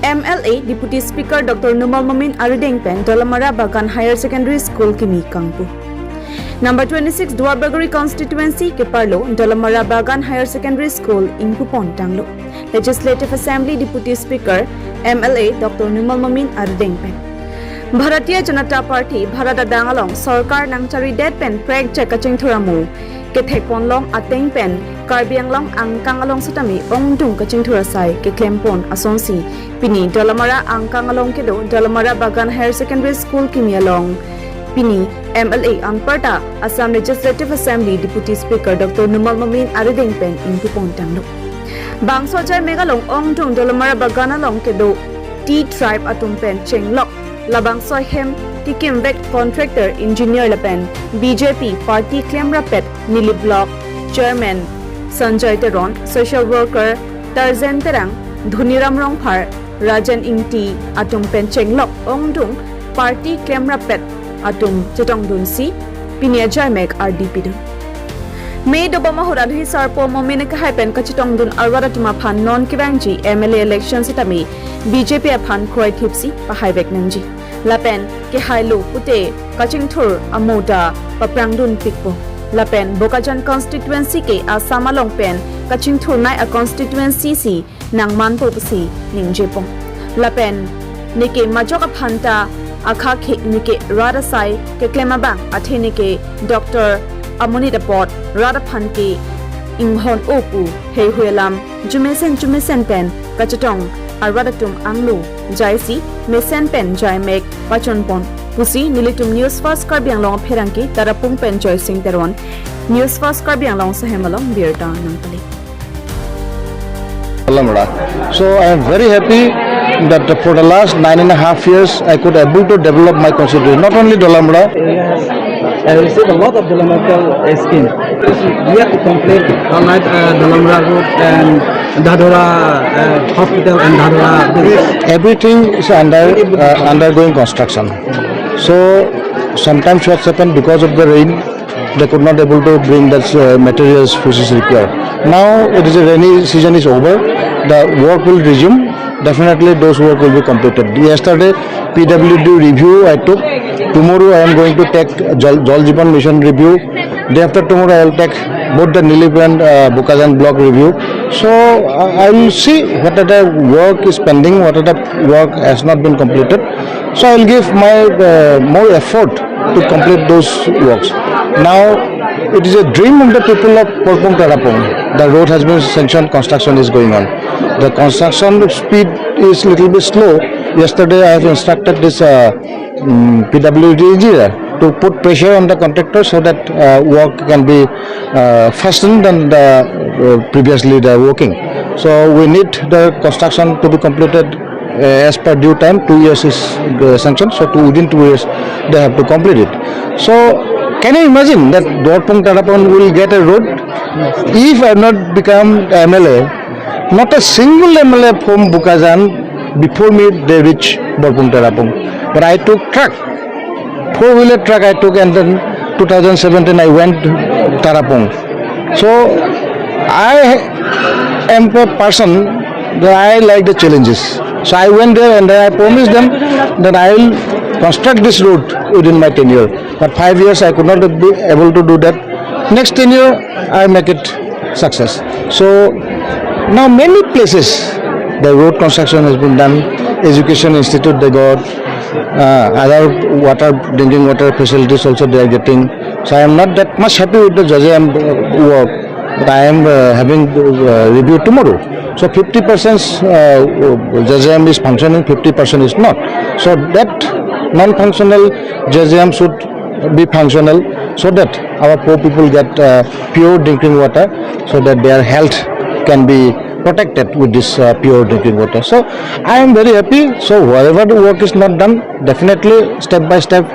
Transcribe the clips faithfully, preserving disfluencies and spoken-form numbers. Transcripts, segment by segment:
M L A Deputy Speaker Doctor Numal Momin arideng pen Dolamara Bagan Higher Secondary School kimi kangpu. Number twenty-six Duarbagori Constituency keparlo Dolamara Bagan Higher Secondary School ingpupon tanglo. Legislative Assembly Deputy Speaker M L A Doctor Numal Momin arideng pen. Bharatiya Janata Party Bharat adang along sorkar nangcharidet pen prekjak kachingthur amo kethekpon long ateng pen Karbi Anglong angkang along setame ongdung kachingthur asai keklempon asonsi pini Dolamara angkang along kedo Dolamara Bagan Higher Secondary School kimi along pini M L A anparta Assam Legislative Assembly Deputy Speaker Doctor Numal Momin arideng pen ingpupon tanglo. Bangso ajai mek along ongdung Dolamara Bagan along kedo T tribe atum pen chenglok labangso ahem kekimvek contractor, engineer lapen B J P party klemrapet Nilip Block Chairman Sanjay Teron, social worker Tarzen Terang, Dhoniram Rongphar, Rajen Ingti atum pen chenglok ongdung party klemrapet atum chetongdunsi pini ajai mek ardi pidun. Mei dobom ahut adhui sarpo Momin akehai pen kachetongdun arvat atum aphan non kevangji M L A election setame B J P aphan kroithipsi pahaivek nangji. Lapen kehailo pute kachingthur amo ta paprangdun pikpo. Lapen Bokajan constituency ke Assam along pen kachingthurnei a constituency si nangmanpo pusi ningjepon. Lapen neke majok aphanta akhakhe neke rat asai keklem abang athe neke doctor amonit apot rat aphan ke inghon-o pu heihui alam jumesen jumesen pen kachetong arvat atum anglo jaisi mesen pen jaimek pachonpon pusi nelitum News First Karbi Anglong apherangke Tarapung pen Joysing Teron, News First Karbi Anglong sahem along birta nangpale. Dolamara. So I am very happy that for the last nine and a half years I could able to develop my constituency. Not only Dolamara. I received a lot of developmental scheme. We have to complete all night uh, Dolamara Road and Dhadora uh, Hospital and Dhadora Bridge. Everything is under uh, undergoing construction. So sometimes what's happened, because of the rain, they could not able to bring that uh, materials which is required. Now it is a rainy season is over. The work will resume. Definitely those work will be completed. Yesterday P W D review I took. Tomorrow I am going to take Jal, Jal Jeevan Mission review. Day after tomorrow I will take both the Nilip and uh, Bokajan block review. So uh, I will see what are the work is pending, what are the work has not been completed. So I will give my uh, more effort to complete those works. Now it is a dream of the people of Borpung Tarapung. The road has been sanctioned, construction is going on. The construction speed is little bit slow. Yesterday I have instructed this uh, um, P W D engineer to put pressure on the contractor so that uh, work can be uh, fastened than the uh, previously the working. So we need the construction to be completed uh, as per due time. Two years is uh, sanctioned, so two, within two years they have to complete it. So can you imagine that Borpung Tarapung will get a road? If I have not become M L A, not a single M L A from Bokajan before me they reach Borpung Tarapung. But I took truck, four wheeler truck I took, and then two thousand seventeen I went Tarapung. So I am a person that I like the challenges. So I went there and then I promised them that I will construct this road within my tenure. But five years I could not be able to do that. Next tenure I make it success. So now many places the road construction has been done, education institute they got, uh, other water, drinking water facilities also they are getting. So I am not that much happy with the J J M work, but I am uh, having uh, review tomorrow. So fifty percent uh, J J M is functioning, fifty percent is not. So that non-functional J J M should be functional so that our poor people get uh, pure drinking water, so that their health can be protected with this uh, pure drinking water. So I am very happy. So wherever the work is not done, definitely step by step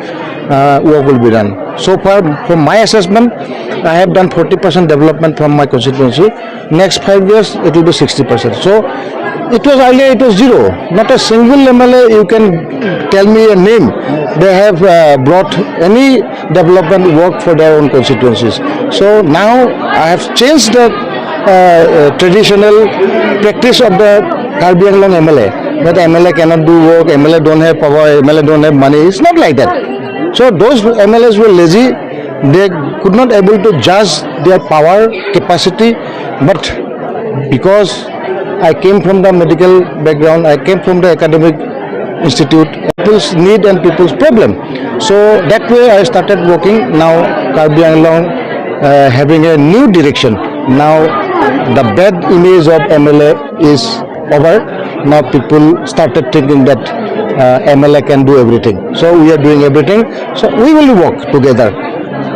uh, work will be done. So far, from my assessment, I have done forty percent development from my constituency. Next five years it will be sixty percent. So it was earlier, it was zero. Not a single M L A you can tell me a name they have uh, brought any development work for their own constituencies. So now I have changed the uh, uh, traditional practice of the Karbi Anglong M L A. that M L A cannot do work, M L A don't have power, M L A don't have money. It's not like that. So those M L As were lazy. They could not able to judge their power, capacity, but because I came from the medical background, I came from the academic institute, people's need and people's problem. So that way I started working. Now Karbi Anglong uh, having a new direction. Now the bad image of M L A is over. Now people started thinking that uh, M L A can do everything. So we are doing everything. So we will work together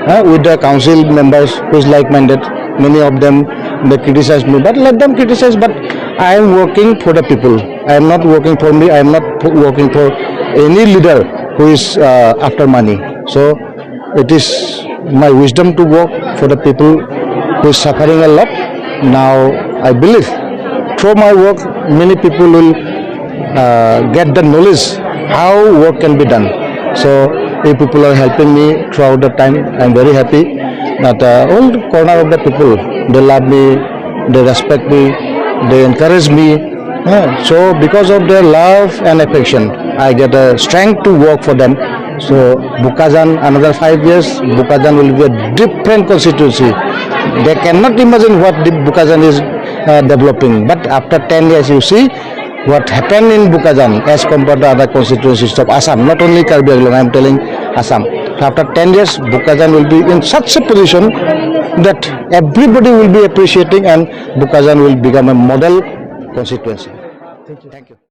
uh, with the council members who is like-minded. Many of them, they criticize me, but let them criticize. But I am working for the people. I am not working for me. I am not p- working for any leader who is uh, after money. So it is my wisdom to work for the people who is suffering a lot. Now I believe through my work, many people will uh, get the knowledge how work can be done. So if people are helping me throughout the time, I'm very happy that uh, all corner of the people, they love me, they respect me, they encourage me. Uh, so because of their love and affection, I get a strength to work for them. So Bokajan, another five years, Bokajan will be a different constituency. They cannot imagine what the Bokajan is uh, developing. But after ten years, you see what happened in Bokajan as compared to other constituencies of Assam, not only Karbi Anglong, I am telling Assam. So after ten years, Bokajan will be in such a position that everybody will be appreciating and Bokajan will become a model constituency. Thank you.